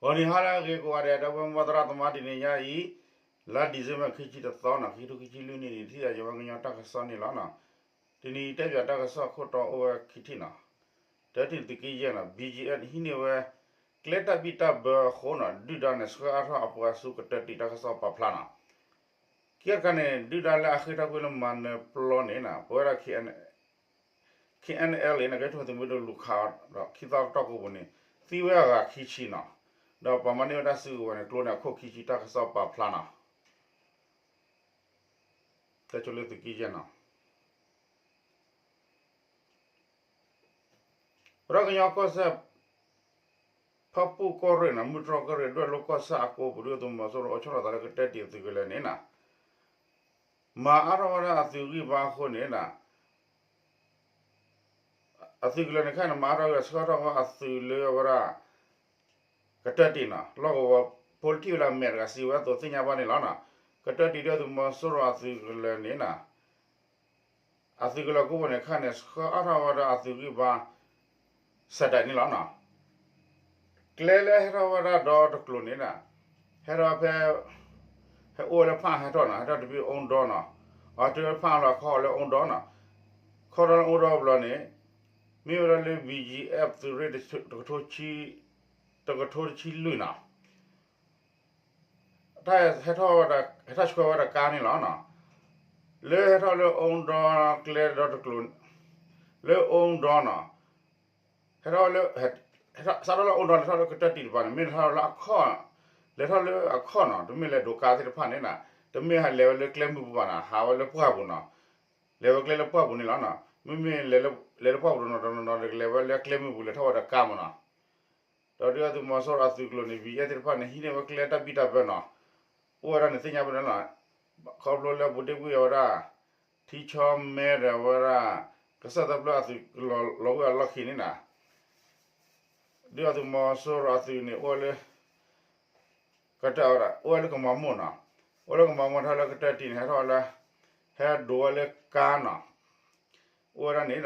ဂီၤနံၤဟါလၢအဂ့ၤကိးဂၤဒဲး ဒီပုၢ်ဝဲၢ်သရၣ်သမါ တနံၤညါအံၤ လါ December ခံဆံတသီန့ၣ် ခံကထိခံဆံလွံၢ်နံၣ်န့ၣ် ထံၣ်သးယဝဲကညီတၢ်ကစီၣ်န့ၣ်လီၤ. တနံၤအံၤတဲပၠးတၢ်ကစီၣ်ခိၣ်တီအိၣ်ဝဲခံထံၣ်န့ၣ်, တထံၣ်န့ၣ်သုးက့ယဲၢ်န့ၣ် BGF ဟံးန့ၢ်ဝဲ ကျဲတၢ်ဘံၣ်တၢ်ဘၢအဃိန့ၣ် ဒုၣ်ဒါန့ၣ် ဆှၢအါထီၣ်အပှၤဆူကတၢၢ်တံာ်တၢ်ကစီၣ်ပာ်ဖျါန့ၣ် ခံခါတခါန့ၣ် ဒုၣ်ဒါလၢအဃ့ၢ်ထီၣ်ကွံာ်လၢမၤနၢၤပျီန့ၣ် ပဝဲဒၣ် KNLA န့ၣ် ကဲထူၣ်သုးမုၢ်ဒိၣ်လူၤခးဒီးခံသီကတီၢ်ကိပူၤန့ၣ် သံဝဲအဂၤခံဆံန့ၣ်, ဒီးပှၤမၤန့ၢ်ဝဲဒၣ်စုကဝဲၤန့ၣ် ကျိန့ၣ်အခိၣ်ခံဆံတၢ်ကစီၣ်ပာ်ဖျါန့ၣ် တဲဆိလၢသုးက့ယဲၢ်န့ၣ် ပရၢကညီကီၢ်စဲၣ် ဖၣ်ပူၣ်ကီၢ်ရ့ၣ်န့ၣ် မုၢ်တြီၢ်ကီၢ်ရ့ၣ် ဒွဲၣ်လိၣ်ကီၢ်ဆၣ်အကိပူၤ ဒုၣ်ဒါသုးမီၤစိရိၤအိၣ်ဆီၣ်လီၤသးလၢကတၢၢ်တံာ်အသုးကလၢၤန့ၣ် မၤအါထီၣ်ဝဲဒၣ်အသုးဂံၢ်ဘါအဃိန့ၣ် အသုးကလၢၤန့ၣ်ခဲအံၤန့ၣ် မၤအါထီၣ်ဝဲဆှၢထီၣ်ဝဲအသုးလၢအဝဲဒၣ် ကတၢၢ်တံာ်န့ၣ် လီၢ်ကဝီၤဖိလၢထံၣ်ဝဲလၢအမဲာ်တဂၤစံးဝဲအသိးသ့ၣ်ညါဘၣ်န့ၣ်လီၤ. ကတၢၢ်တံာ်ဒုၣ်ဒါသုးမီၤစိရိၤအသုးကလၢၤန့ၣ် အသုးကလၢၤကိပူၤန့ၣ်ခဲအံၤန့ၣ် ဆှၢအါထီၣ်ဝဲဒၣ်အသုးဂံၢ်ဘါ စဲးဒၣ်န့ၣ်လီၤ. ကျဲလၢဟဲထီၣ်ဝဲဒၣ်ဒီတကျိၤန့ၣ် ဟဲထီၣ်ဖဲ ဟဲအိၣ်ဝဲလၢဖၣ်ဟဲထီၣ်န့ၣ် ဟဲထီၣ်တဘ့ၣ်အူဒီန့ၣ်, အတုၤဖၣ်လီၤခီလၢအူဒီန့ၣ်, ခီထီၣ်လၢအူဒီဘျီန့ၣ် မ့ၢ်ဝဲဒၣ်လၢ BGF သုးရ့ၣ် တကထိ တကထိတဆံလွံၢ်န့ၣ် တၢ်ဟဲထီၣ် ဟဲထီၣ်ဆှၢဝဲဒၣ်ကါန့ၣ်လီၤ. လၢဟဲထီၣ်လၢအူဒီကျဲဒီတကျိၤ လၢအူဒီန့ၣ် ဟဲထီၣ်လၢ စးထီၣ်လၢအူဒီ လဲၤထီၣ်လၢကတၢၢ်တံာ်တပၤန့ၣ် မ့ၢ်လဲၤထီၣ်လၢအခီၣ်, လဲၤထီၣ်လၢအခီၣ်န့ၣ် တမ့ၢ်လဲၤဒိးကါသ့ၣ်တဖၣ်န့ၣ် တမ့ၢ်ဟးလဲၤဝဲလၢကျဲမုၢ်ပူၤဘၣ်န့ၣ် ဟးဝဲလၢပှၢ်ပူၤန့ၣ်, လဲၤဝဲကျဲလၢပှၢ်ပူၤန့ၣ်လီၤ. မ့မ့ၢ်လဲၤလၢပှၢ်ပူၤတနီၤနီၤ လဲၤဝဲလၢကျဲမုၢ်ပူၤ လဲၤထီၣ်ဝဲဒီးကါမ့ၢ်န့ၣ် ဒီးဒုၣ်ဒါသုးမီၤစိရိၤအသုးကျိၤန့ၣ် BGF သ့ၣ်တဖၣ်န့ၣ် ဟံးန့ၢ်ဝဲကျဲတၢ်ဘံၣ်တၢ်ဘၢန့ၣ် အိၣ်ဝဲဒၣ်န့ၣ်သ့ၣ်ညါဘၣ်န့ၣ်လီၤ. ခီဖျိလၢဘူးဒ့ကွံာ်အဝဲဒၣ် ထံဆီမဲဒီးအဝဲဒၣ် ကစၢၢ်သၢဖျၢၣ်အသုးလီၤဝံၤအလီၢ်ခံန့ၣ် ဒုၣ်ဒါသုးမီၤစိရိၤအသုးန့ၣ် အိၣ်ဝဲလၢ ကတၢၢ်ဝဲဒၣ် အိၣ်ဝဲလၢကမၤမိၢ်န့ၣ်, အိၣ်လၢကမၤမိၢ်ထီၣ်လၢကတၢၢ်တံာ်န့ၣ် ဟဲထီၣ်လၢ ဟဲဒိးဝဲလၢကါန့ၣ် အိၣ်ဝဲဒၣ်န့ၣ်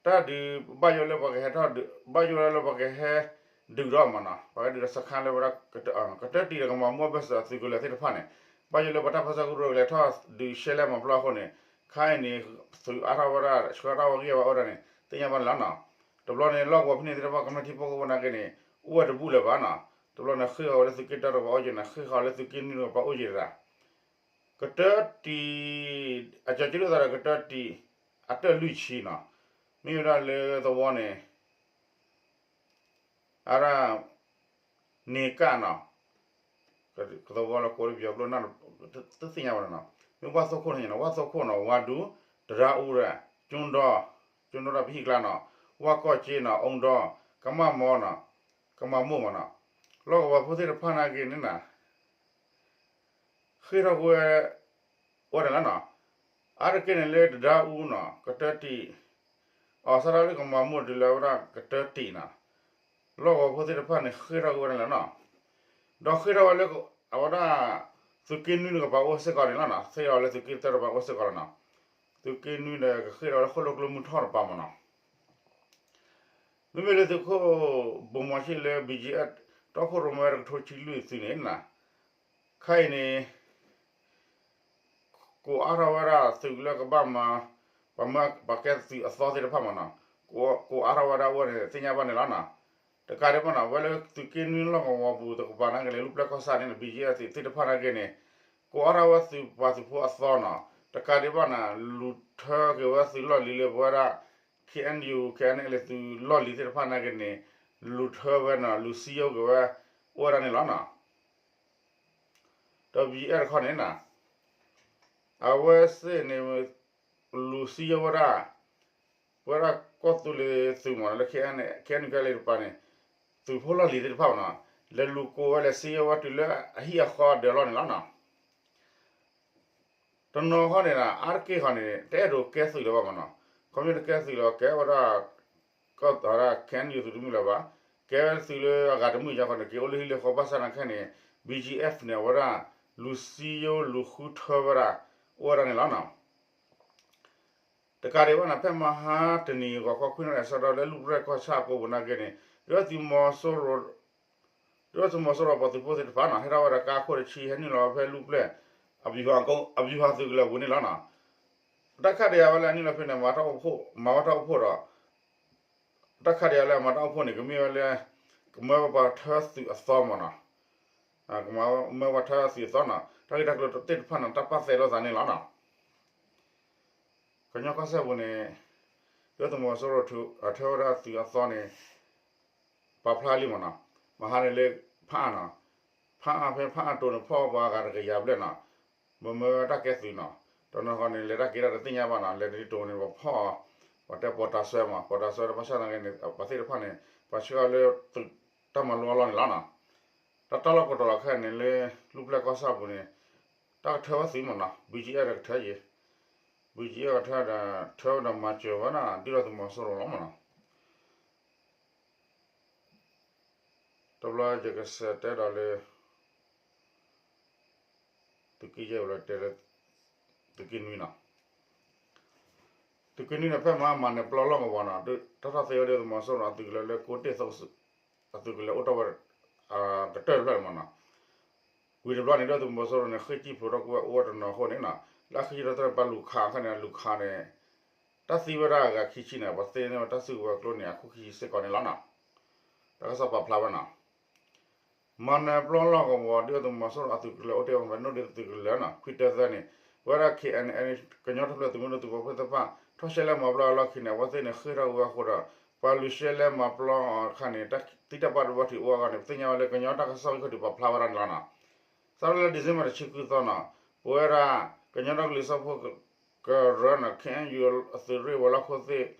တၢ်ဒုးဘၣ်ယိၣ်လၢပှၤကဟဲထီၣ်ဒုး ဘၣ်ယိၣ်လၢပှၤကဟဲဒုးဒီးမ့ၢ်န့ၣ် ပှၤကဟဲဒုးဒီးစခါလၢဝဲဒၣ် ကတၢၢ်တံာ်ဒီးကမၤမိၢ်ဘၢၣ်စၢၤအသုးကလၢၤသ့ၣ်တဖၣ်န့ၣ် ဘၣ်ယိၣ်လၢပှၤတၢ်ပၢဆှၢကရူၢ်ကလဲၤထီၣ်ဒုးရှဲလဲၣ်မၤပျီအဃိန့ၣ် ခါအံၤန့ၣ် သုးအါထီၣ်ဝဲဒၣ် ဆှၢထီၣ်ဝဲဂ့ၢ်ဝဲအိၣ်ဒၣ်န့ၣ် သ့ၣ်ညါဘၣ်န့ၣ်လီၤ. တဘျီန့ၣ် လီၢ်ကဝီၤဖဲန့ၣ်သ့ၣ်တဖၣ် ကမျၢၢ်ထံဖိကီၢ်ဖိနာ်က့န့ၣ် အိၣ်ဝဲတဘူၣ်လၢၤဘၣ်န့ၣ် တဘျီန့ၣ် ဃ့ၢ်ဃီၤဝဲလၢသုးက့တၢတကပၤအိၣ်က့ၤန့ၣ် ဃ့ၢ်ဃီၤလၢသုးက့နွံတကပၤအိၣ်က့ၤတဒၣ် ကတၢၢ်တံာ် အကၠီၤကၠိဒိၣ်သးဒီးကတၢၢ်တံာ် အတၢၢ်လွံၢ်ဆံန့ၣ် မ့ၢ်ဝဲဒၣ်လၢသဝီန့ၣ် အဒၣ် န့ၢ်ကၣ်န့ၣ် ကသဝီလၢကိးလၢပယီၤကျိာ်န့ၣ် တသ့ၣ်ညါဘၣ်န့ၣ် မ့ၢ်ဝၣ်သိခိၣ်န့ၣ် ဝၣ်သိခိၣ်န့ၣ် ဝါဒူ တရါအူရၢ ကၠိဒီ ကၠိဒီတၢ်ပဟံၣ်ကျါန့ၣ် ဝၣ်ကီၢ်ကၠ့န့ၣ် အူဒီ ကမၣ်မီန့ၣ် ကမၤမိၢ်မးန့ၣ် လီၢ်ကဝီၤဖိသ့ၣ်တဖၣ်နာ်က့န့ၣ် ဃ့ၢ်ထီၣ်ကွံာ်ဝဲ အိၣ်ဒၣ်လၢန့ၣ် အါတက့ၢ်န့ၣ်လၢတဒၣ်အူန့ၣ် ကတၢၢ်တံာ် အီၤစးထီၣ်လၢကမၤမိၢ်တုၤလၢဝဲဒၣ်ကတၢၢ်တံာ်န့ၣ် လီၢ်ကဝီၤဖိသ့ၣ်တဖၣ်န့ၣ် ဃ့ၢ်ထီၣ်ကွံာ်ဝဲဒၣ်လၢန့ၣ် ဒီးဃ့ၢ်ထီၣ်ဝဲလၢ အဝဲဒၣ် သုးက့နွံတကပၤအိၣ်စ့ၢ်ကီးန့ၣ်လီၤ. ဃ့ၢ်ထီၣ်ဝဲလၢသုးက့တၢတကပၤအိၣ်စ့ၢ်ကီးလီၤန့ၣ် သုးက့နွံဒီးကဃ့ၢ်ထီၣ်ဝဲလၢဃိၣ်လိၢ်ကျိမုၢ်ထီၣ်တပၤမးန့ၣ် မ့မ့ၢ်လၢသုးခိၣ်ဘိၣ်မီၤဆံၣ်လၢ BGF တီခိၣ်ရိၣ်မဲတကထိဆံလွံၢ်သုးန့ၣ် ခါအံၤန့ၣ် ကိးအါထီၣ်ဝဲဒၣ်သုးလၢကဘၣ်မၤ ပှၤမၢပှၤကဲသုးအသီသ့ၣ်တဖၣ်မးန့ၣ် ကိးအါထီၣ်ဝဲဒၣ်အဝဲန့ၣ်သ့ၣ်ညါဘၣ်န့ၣ်လီၤ. တကးဒံးဘၣ်န့ၣ် ဝဲလၢသုးက့နွံလီၢ်ကဝီၤပူၤတကပၤနာ်က့န့ၣ် လူၢ်ပျဲၢ်ကီၢ်ဆၣ်န့ၣ် BGF သ့ၣ်တဖၣ်နာ်က့န့ၣ် ကိးအါထီၣ်ဝဲသုးပှၤသုးဖိအသီန့ၣ် တကးဒံးဘၣ်န့ၣ် လူၤထၢက့ၤဝဲသုးလီၢ်လံၤလၢပဝဲဒၣ် KNU KNLA သုးလီၢ်လံၤသ့ၣ်တဖၣ်နာ်က့န့ၣ် လူၤထၢဝဲန့ၣ် လူၤစံယိက့ၤဝဲ အိၣ်ဝဲဒၣ်န့ၣ်လီၤ. ဒီး BGF တခီန့ၣ် အဝဲသ့ၣ်န့ၣ် လူၤစံယိဝဲဒၣ် ပဝဲဒၣ်ကီၢ်သူလ့ၤသုးမးလၢ KNU KNLA တကပၤန့ၣ် သုးဖိလီၢ်လံၤသ့ၣ်တဖၣ်မးန့ၣ် လဲၤလူၤကိးဝဲလဲၤစံယိဝဲတုၤလၢအဟံၣ်အဃီဒၢးလီၢ်န့ၣ်လီၤန့ၣ် တနီၤဃီန့ၣ် အါတက့ၢ်ဃီန့ၣ် တအဲၣ်ဒိးကဲသုးလၢၤဘၣ်မးန့ၣ် ခီဖျိတကဲသုးလၢၤ ကဲဝဲဒၣ် ကီၢ်ဝဲဒၣ် KNU သုးတမုာ်လၢၤဘၣ် ကဲသုးလၢအဂၤတမုာ်ညါဃီန့ၣ် က့ၤအိၣ်လၢဟံၣ်လၢဃီဘၣ်ဆၣ်နာ်က့န့ၣ် BGF န့ၣ် အဝဲဒၣ် လူၤစံယိလူၤဃုထၢဝဲဒၣ် အိၣ်ဝဲဒၣ်န့ၣ်လီၤန့ၣ် တကးဒံးဘၣ်န့ၣ် ဖဲမဟါတနံၤ ဂီၤခီခွံနၣ်ရံၣ်အဆၢကတီၢ်လၢလူၢ်ပျဲၢ်ကီၢ်ဆၣ်အကိပူၤနာ်က့န့ၣ် ဒုၣ်ဒါသုးမီၤစိရိၤ ဒုၣ်ဒါသုးမီၤစိရိၤပှၤသုးဖိသ့ၣ်တဖၣ်နီၤ ဟဲထီၣ်ဝဲဒီးကါခိၣ်တဆံ ဟဲနုာ်လီၤဝဲဖဲလူၢ်ပျဲၢ် အဗျူဟာကုန်း အဗျူဟာသုးကလၢၤအပူၤန့ၣ်လီၤနီၤ. တၢ်ခးဒံးဝဲလၢအနုာ်လီၤဖဲန့ၣ် မၤထီၣ်အိၣ်ဖှိၣ် မၤဝဲတၢ်အိၣ်ဖှိၣ်ဒီး တၢ်ခးဒံးဝဲလၢအမၤတၢ်အိၣ်ဖှိၣ်န့ၣ် ကမ့ၢ်ဝဲလၢ ကမၢဝဲပှၤထၢသုးအသီမ့ၢ်နီၤ. ကမၢဝဲပှၤထၢသုးအသီနီၤ တၢ်ဂ့ၢ်တၢ်ကျိၤသ့ၣ်တဖၣ်န့ၣ် တၢ်ပာ်သဲလိာ်သးန့ၣ်လီၤနီၤ. ကညီကီၢ်စဲၣ်ပူၤန့ၣ် ဒုၣ်ဒါသုးမီၤစိရိၤ ထၢဝဲဒၣ်သုးအသီန့ၣ် ပာ်ဖျါလံမ့ၢ်နီၤ. မဟါန့ၣ်လၢ ဖးအါနီၤ, ဖးအါဖဲဖးအါတိၤန့ၣ် ဖီၣ်ပှၤဂၤတကယၤဘျဲၣ်နီၤ, မ့မ့ၢ်တၢ်ကဲသုးနီၤ, တနီၤဃီန့ၣ် လဲၤတၢ်က့ၤတၢ်တသ့ၣ်ညါဘၣ်နီၤ, လဲၤတဒ်တိၤန့ၣ် ပဖီၣ်အီၤ, ပှၤတဲပီၤတၤစွဲမး, ပီၤတၤစွဲဒီးဘၣ်ဆၣ်သနာ်က့န့ၣ် ပှၤသ့ၣ်တဖၣ်န့ၣ် ပှၤဆှၢအီၤလၢသုးတၢ်မၤလိအလီၢ်န့ၣ်လီၤနီၤ. တၢ်တီလီၢ်ကိးတီၤလီၤခဲအံၤန့ၣ်လၢ လူၢ်ပျဲၢ်ကီၢ်ဆၣ်ပူၤန့ၣ် တၢ်ကထၢဝဲသုးမ့ၢ်နီၤ, ဘုကံအဲၣ်ဒီးကထၢယ့ၤ, ဘုကံအဲၣ်ကထၢဒီး ထၢဝဲဒီးမၤစၢၤဝဲဒၣ် ဒုၣ်ဒါသုးမီၤစိရိၤလီၤမ့ၢ်နီၤ. တဘျီယကစးတဲဒီးလၢ သုးက့ယဲၢ်ဝဲလီၤတဲလၢ သုးက့နွံနီၤ, သုးက့နွံန့ၣ် ဖဲမဟါမၤနၢၤပျီလီၢ်ကဝီၤနီၤ, တၢ်ထီၣ်သ့ဝဲဒၣ်သုးမီၤစိရိၤအသုးကလၢၤလၢကိးတ့ၢ်သိ အသုးကလၢၤအိၣ်ထီၣ်ဝဲ ကတၢၢ်တဖျၢၣ်န့ၣ်မ့ၢ်နီၤ. ဝံၤတဘျီန့ၣ် ဒုၣ်ဒါသုးမီၤစိရိၤန့ၣ် ဃ့ၢ်စံၣ်ဖျိးထီၣ်ကွံာ်ဝဲအိၣ်ဝဲတနီၤအဃိန့ၣ်နီၤ, လၢအဃ့ၢ်ထီၣ်သ့ၣ်ပှၤလူၤခးအခါန့ၣ် လူၤခးန့ၣ် တၢ်သံဝဲဒၣ်အဂၤခံဆံန့ၣ် ပှၤသ့န့ၢ်ဝဲတၢ်စုကဝဲၤကျိန့ၣ် အခိၣ်ခံဆံစ့ၢ်ကီးန့ၣ်လီၤနီၤ. တၢ်ကစီၣ်ပာ်ဖျါဝဲနီၤ. မၤနၢၤပျီလီၢ်ကဝီၤ ဒုၣ်ဒါသုးမီၤစိရိၤအသုးကလၢၤအိၣ်တ့ၢ်ဝဲဖဲနိၣ်ဒ့သုးကလၢၤနီၤ ခွံတၢသၢန့ၣ် ပဝဲဒၣ် K N L ကညီတဖျၢၣ်သုးမုၢ်ဒိၣ်သုးဖိသ့ၣ်တဖၣ် ထီၣ်ရှဲလဲမၤပျီအလီၢ်ခံန့ၣ် အဝဲသ့ၣ်န့ၣ် ဃ့ၢ်ထီၣ်ကွံာ်ဝဲအဃိဒီး ပှၤလူၤရှဲလဲမၤပျီအခါန့ၣ် တၢ်သံတၢ်ဘၣ်ဒိဘၣ်ထံးအိၣ်အဂီၢ်န့ၣ် ပသ့ၣ်ညါဝဲလၢကညီတၢ်ကစီၣ်ဂံၢ်ခီၣ်ထံးပာ်ဖျါဝဲဒၣ်န့ၣ်လီၤနီၤ. စးထီၣ်လၢ December တဆံခွံသီနီၤ ပဝဲဒၣ် ကညီဒီကလုာ်စၢဖှိၣ်ကရၢနီၤ K N U အသုးရ့ၣ်ဝဲၤလီၢ်ခိၣ်သ့ၣ်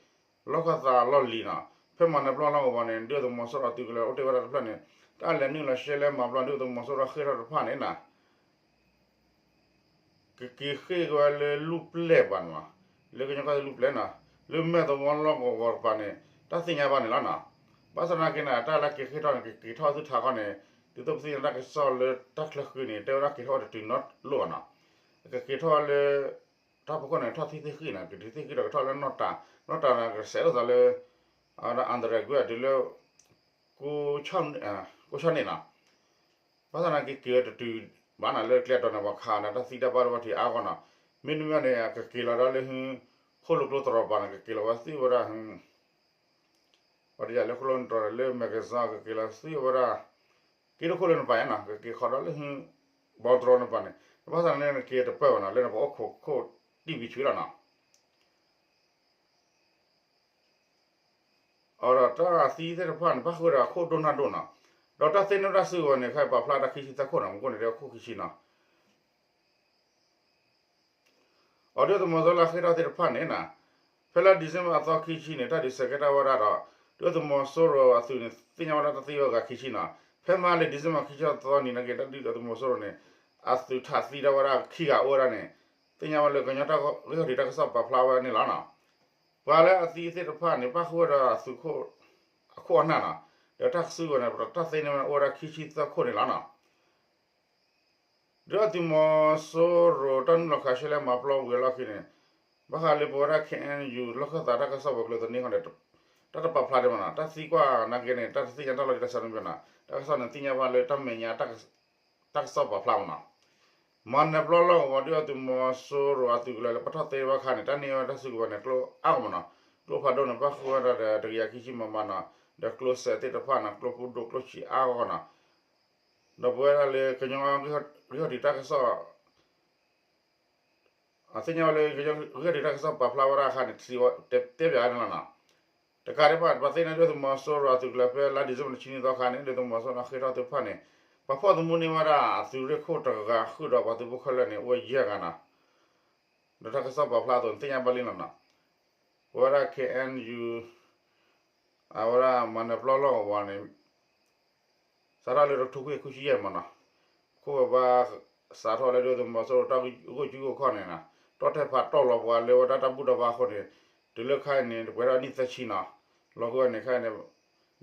လီၢ်ခၢၣ်သးအလီၢ်လံၤနီၤ ဖဲမၤနၢၤပျီလီၢ်ကဝီၤန့ၣ် ဒုၣ်ဒါသုးမီၤစိရိၤအသုးကလၢၤအိၣ်တ့ၢ်ဝဲဒၣ်တဖျၢၣ်န့ၣ် တၢ်လဲၤနုာ်လီၤရှဲလဲမၤပျီဒုၣ်ဒါသုးမီၤစိရိၤဃ့ၢ်ထီၣ်တဖၣ်န့ၣ်နီၤ ကက့ၤဃ့ၢ်က့ၤဝဲလၢလူၢ်ပျဲၢ်ဘၣ်န့ၣ်လီၤ. လၢကညီကီၢ်စဲၣ်လူၢ်ပျဲၢ်နီၤ လၢမဲၢ်သဝီလီၢ်ကဝီၤတပၤန့ၣ် တၢ်သ့ၣ်ညါဘၣ်န့ၣ်လီၤနီၤ. ဘၣ်ဆၣ်သနာ်က့န့ၣ် တၢ်လၢက့ၤဃ့ၢ်ထီၣ်န့ၣ် ကက့ၤထီၣ်သုထးခီန့ၣ် ဒ်သိးပသ့ၣ်ညါတၢ်ကစီၣ်လၢတၢ်ချၢဃုန့ၣ် တဲဝဲဒၣ်က့ၤထီၣ်ဝဲတတုၤနီတလိၣ်ဘၣ်နီၤ. ကက့ၤထီၣ်လၢ တၢ်ဖီခိၣ်န့ၣ် ထီၣ်သံသ့ၣ်ဃံၣ်နီၤ ကတုၤသ့ၣ်ဃံၣ်ဒီးကထီၣ်လၢနီၢ်တၤ နီၢ်တၤန့ၣ် ကစဲးလိာ်သးလၢ အဝဲဒၣ် အန္တရာယ်ကွင်း တုၤလၢ ကိးဆၣ်န့ၣ်နီၤ. ဘၣ်ဆၣ်သနာ်က့က့ၤဝဲတတုၤဘၣ်နီၤ လၢကျဲတီၤန့ၣ် ပှၤခးန့ၣ် တၢ်သံတၢ်ဘၣ်ဒိဘၣ်ထံးအါဂီၢ်နီၤ. မ့တမ့ၢ်န့ၣ် ကက့ၤလီၤဒီးလၢဟု ဃိၣ်လိာ်ကျိတရီပၤန့ၣ် ကက့ၤလီၤဝဲသံဝဲဒၣ်ဟု ပှၤတယာ်လၢဃိၣ်လိာ်တရီန့ၣ် လၢမဲၢ်ကစၢ်ကက့ၤလီၤသံဝဲဒၣ် က့ၤတခိၣ်လၢနပၤနီၤ ကက့ၤခီဒီးလၢဟု ဘီတရီန့ၣ်ပၤန့ၣ် ဘၣ်ဆၣ်သနာ်က့န့ၣ် က့ၤတပၢၢ်ဘၣ်နီၤ လၢန့ၣ်ပအိၣ်ခိးခိၣ်တံၢ်ဘံၤဆှံလီၤနီၤ. အဒီးတၢ်သံသ့ၣ်တဖၣ်န့ၣ် ဘၣ်ဃုာ်ဝဲဒၣ်အခိၣ်ဒိၣ်နၢ်ဒိၣ်နီၤ. ဒီးတၢ်သ့န့ၢ်တၢ်စုကဝဲၤန့ၣ် ခဲအံၤပာ်ဖျါတၢ်ခံဆံသၢခိၣ်နီၤ မူခိၣ်န့ၣ်ဒီးအခိၣ်ခံဆံနီၤ. အီၤဒုၣ်ဒါသုးမီၤစိရိၤလၢအဃ့ၢ်ထီၣ်သ့ၣ်တဖၣ်န့ၣ်နီၤ ဖဲလါ December အသီခံဆံန့ၣ် တၢ်ဒုးဆဲးကဲထီၣ်ဝဲဒၣ်ဒီး ဒုၣ်ဒါသုးမီၤစိရိၤအသုးန့ၣ် သ့ၣ်ညါဝဲဒၣ်တၢ်သံဝဲအဂၤခံဆံနီၤ. ဖဲမဟါလၢ December ခံဆံသီနံၤနာ်က့ တၢ်ဒုၣ်ဒါသုးမီၤစိရိၤန့ၣ် အသုးထးသံထီၣ်ဝဲဒၣ်ခံဂၤအိၣ်ဝဲဒၣ်န့ၣ် သ့ၣ်ညါဝဲလၢကညီတၢ်ဂ့ၢ်ခီၣ်ထံးတၢ်ကစီၣ်ပာ်ဖျါဝဲန့ၣ်လီၤနီၤ. ပှၤလၢအသံသ့ၣ်တဖၣ်န့ၣ် ဘၣ်ဃုာ်ဝဲဒီးအသုးခိၣ် အခိၣ်အနၢ်နီၤ. ဒီးတၢ်ကစုကဝဲၤန့ၣ် တၢ်သ့န့ၢ်ဝဲဒၣ်အိၣ်ဝဲဒၣ်ခံဆံသၢခိၣ်န့ၣ်လီၤနီၤ. ဒုၣ်ဒါသုးမီၤစိရိၤတၢ်နုာ်လီၤခးရှဲလဲမၤပျီဝံၤအလီၢ်ခံန့ၣ် ဘၣ်ဃးလၢပဝဲဒၣ် K N U လီၢ်ခၢၣ်သးတၢ်ကစီၣ်ပှၤကျိၤသန့ခီန့ၣ် တၢ်တပာ်ဖျါဒံးဘၣ်နီၤ. တၢ်သံကွၢ်နာ်က့န့ၣ် တၢ်တသ့ၣ်ညါတၢ်လီၢ်တံၢ်တၢ်ဆါန့ၣ်မ့ၢ်နီၤ တၢ်ကစီၣ်န့ၣ်သ့ၣ်ညါဘၣ်လၢတၢ်မဲာ်ညါ တၢ်ကစီၣ်ပာ်ဖျါမ့ၢ်နီၤ. မၤနၢၤပျီလီၢ်ကဝီၤ ဒုၣ်ဒါသုးမီၤစိရိၤအသုးကလၢၤလၢပထီၣ်သ့ဝဲအခါန့ၣ် တၢ်န့ၢ်ဝဲတၢ်စုကဝဲၤန့ၣ် ကျိအါဂီၢ်မ့ၢ်နီၤ. ကျိဖးဒိၣ်န့ၣ် ဘၣ်ဃုာ်ဝဲဒၣ်ဒီးတကယၤခံဆံမမနီၤ. ဒီးကျိစဲးသ့ၣ်တဖၣ်န့ၣ် ကျိဖိဒိၣ်ကျိဆံးအါဂီၢ်နီၤ. ဒီးပဝဲဒၣ်လၢကညီဂ့ၢ်ခီၣ်ထံးတၢ်ကစီၣ် အသ့ၣ်ညါဝဲလၢ ဂ့ၢ်ထံးတၢ်ကစီၣ်ပာ်ဖျါဝဲဒၣ်အခါန့ၣ် တဲပၠးန့ၣ်လီၤနီၤ. တကးဒံးဘၣ် ပှၤသ့ၣ်ညါဒုၣ်ဒါသုးမီၤစိရိၤအသုးကလၢၤဖဲလါ December တဆံနွံသီအခါန့ၣ် ဒုၣ်ဒါသုးမီၤစိရိၤန့ၣ် ဃ့ၢ်ထီၣ်သ့ၣ်တဖၣ်န့ၣ် ပှၤဖီၣ်သမူန့ၢ်ဝဲဒၣ်အသုးရ့ၣ်ခိၣ်တဂၤဃုာ်ဒီးပှၤသုးဖိခဲလၢာ်န့ၣ် အိၣ်ဝဲယဲၢ်ဂၤနီၤ. ဒီးတၢ်ကစီၣ်ပာ်ဖျါအသိးန့ၣ် သ့ၣ်ညါဘၣ်လံလီၤနီၤ. ပဝဲဒၣ် K N U အဝဲဒၣ်မၤနၢၤပျီလီၢ်ကဝီၤန့ၣ် စးထီၣ်လၢတကထိခွံကယၤခွံဆံယဲၢ်မ့ၢ်နီၤ, ခိၣ်ပဘၣ်စးထီၣ်လၢဒုၣ်ဒါသုးမီၤစိရိၤတၢ်ဂိၢ်ကၠူဂိၢ်ခီၣ်န့ၣ်နီၤ, တီၢ်ထဲဖးတီၢ်လီၤပှၤလၢဝဲဒၣ်တၢ်ဘူၣ်တၢ်ဘါအဃိန့ၣ်, တုၤလၢခဲအံၤန့ၣ် ပှဲၤထီၣ်နံၣ်သၢဆံနီၤ, လီၤဂာ်န့ၣ်ခဲအံၤန့ၣ်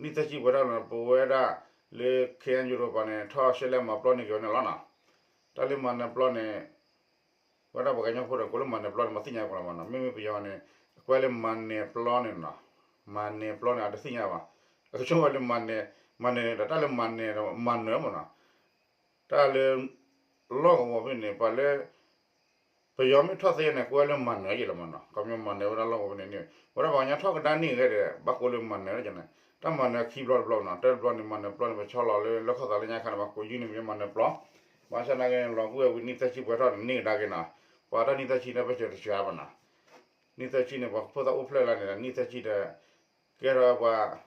နံၣ်သၢဆံပှဲၤထီၣ်လီၤန့ၣ် ပဝဲဒၣ်လၢ K N U တကပၤန့ၣ် ထီၣ်ရှဲလဲမၤပျီန့ၢ်က့ၤဝဲန့ၣ်လီၤနီၤ, တၢ်လၢမၤနၢၤပျီန့ၣ် ဝဲဒၣ်ပှၤကညီဖိဒီး ကိးလၢမၤနၢၤပျီန့ၣ် မၤသ့ၣ်ညါကီးလီၤမ့ၢ်နီၤ, မ့မ့ၢ်ပယီၤန့ၣ် အကွဲးလၢမၤနၢၤပျီန့ၣ်နီၤ, မၤနၢၤပျီန့ၣ် အတသ့ၣ်ညါဘၣ်, အကဆိကမိၣ်လၢမၤနၢၤ မၤနၢၤန့ၣ်ဒီး တၢ်လၢမၤနၢၤဒီး မၤနၢၤမ့ၢ်နီၤ, တၢ်လၢ လီၢ်ကဝီၤဖဲန့ၣ် ပှၤလၢ ပယီၤမ့ၢ်ထီၣ်သ့န့ၣ် ကွဲလၢမၤနၢၤယဲလီၤမ့ၢ်နီၤ, ခီပညီမၤနၢၤဝဲဒၣ်လီၢ်ကဝီၤဖဲန့ၣ်န့ၣ် ဝဲဒၣ်ပှၤကညီထီၣ်ကဒါန့ၢ်ဂ့ၤဒီး ဘၣ်ကိးလၢမၤနၢၤန့ၣ်, တၢ်မၤနၢၤခံဘျီတဘျီနီၤ, တၢ်တဘျီန့ၣ် မၤနၢၤပျီန့ၣ် ပဆီလီၤလၢလၢခီၣ်သးလၢညါခါန့ၣ် ပှၤကိးယုၢ်န့ၣ်မ့ၢ်မၤနၢၤပျီ, ဘၣ်ဆၣ်သနာ်က့န့ၣ် လီၤကွံာ်ဝဲဝံၤနံၣ်သၢဆံပှဲၤထီၣ်န့ၣ် န့ၢ်ကဒါက့ၤနီၤ, ပှၤတၢ်နံၣ်သၢဆံန့ၣ် ပစၢၤတစၢၤဘၣ်နီၤ, နံၣ်သၢဆံန့ၣ် ပှၤဖိသၣ်အိၣ်ဖျဲၣ်လၢန့ၣ် နံၣ်သၢဆံဒီး ကဲထီၣ်ပှၤ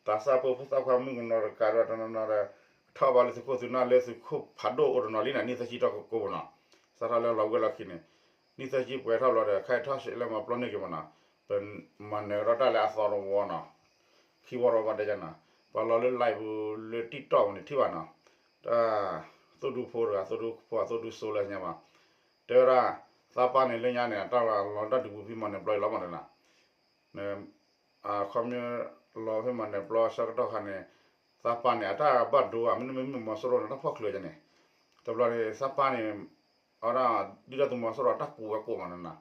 သးစၢ်ဖိဖိသၣ်ခွါမုၣ်ကနီၤတကးဒီးတနီၤနီၤဒီး ထီၣ်ဘၣ်လၢသုးခိၣ်သုးနၢ်လၢသုးခိၣ်ဖးဒိၣ်အိၣ်တနီၤလံန့ၣ် နံၣ်သၢဆံတီၢ်ကိကိပူၤနီၤ, စးထီၣ်လၢလီၤဝဲလီၢ်ခံန့ၣ် နံၣ်သၢဆံပှဲၤထီၣ်ဘျီဒီး ခဲအံၤထီၣ်စဲးလၢမၤပျီန့ၢ်က့ၤမ့ၢ်နီၤ, ပမၤနၢၤကဒီးတၢ်လၢအသီတဝီနီၤ, ခံဝီတဝီဘၣ်တဲယနီၤ, ပှၤလီၤလၢ live ပူၤလၢ TikTok ပူၤန့ၣ်ထံၣ်ဘၣ်နီၤ, တၢ် သိၣ်ဒူဖိတဂၤ သိၣ်ဒူဖိ သိၣ်ဒူစိလၢညါဘၣ်, တဲဝဲဒၣ် သးပၢ်န့ၣ်လၢညါန့ၣ် တၢ်လီၤတၢ်ဒုးပူၤဖဲမၤနၢၤပျီအံၤလီၤမ့ၢ်နီၤ ခီဖျိလီၤဖဲမၤနၢၤပျီဆၢကတီၢ်ခါန့ၣ် သးပၢ်န့ၣ် အတၢ်ဘၣ်ဒိဘၣ် မ့တမ့ၢ်မ့ၢ်မီၤစိရိၤန့ၣ် တၢ်ဖီၣ်ချုးန့ၣ်, တဘျီန့ၣ် သးပၢ်န့ၣ် အဝဲဒၣ် ဒုၣ်ဒါသုးမီၤစိရိၤတၢ်ကူးဝဲကိးမးနီၤ,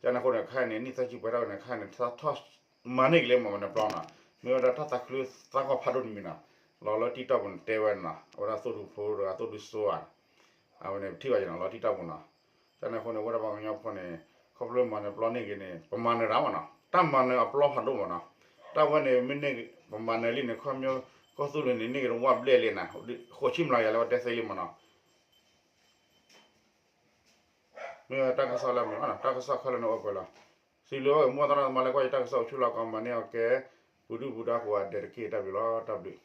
ကန့ၣ်အဃိန့ၣ် ခဲအံၤန့ၣ် နံၣ်သၢဆံပှဲၤထီၣ်န့ၣ် ခဲအံၤန့ၣ် သးထီၣ်မၤန့ၢ်က့ၤလၢမၤနၢၤပျီနီၤ, မ့ၢ်ဝဲဒၣ်တၢ်သးခုသးဂီၤဖးဒိၣ်တမံၤနီၤ, လီၤလၢ TikTok ပူၤန့ၣ်တဲဝဲနီၤ, အဝဲဒၣ်သိၣ်ဒူဖိတဂၤ သိၣ်ဒူစိဧါ အဝဲန့ၣ်ပထံၣ်ဘၣ်ယနီၤ လီၤ TikTok ပူၤနီၤ, ကန့ၣ်အဃိန့ၣ် အဝဲဒၣ်ပှၤကညီဖိန့ၣ် ခီဖျိမၤနၢၤပျီန့ၢ်က့ၤန့ၣ် ပမၤနၢၤတၢ်မးနီၤ, တၢ်မၤနၢၤအပျီဖးဒိၣ်မးနီၤ, တၢ်ဝဲန့ၣ်မ့ၢ်န့ၢ် ပမၤနၢၤလံန့ၣ် ခီဖျိ ကီၢ်သူလ့ၤန့ၣ် န့ၢ်က့ၤတဝၢ်ဘျဲၣ်လံနီၤ, ဃိးဆံမျးကယၤလၢပတဲသ့လံမးနီၤ, မ့ၢ်တၢ်ကစီၣ်လၢမ့ၢ် တၢ်ကစီၣ်ခဲလၢာ်န့ၣ်အိၣ်ပှဲၤလီၤ, စံးဘျုးအိၣ်ဂ့ၤ မိၢ်သရၣ်သမါလၢကွၢ်ယတၢ်ကစီၣ်အိၣ်ဆူၣ်လီၤ comment န့ၢ်အီၤကဲ ပူၤဒုၣ်ပူၤဒါကိးဂၤဒဲးတက့ၢ် တၢ်ဘျုးလီၤ တၢ်ဘျုး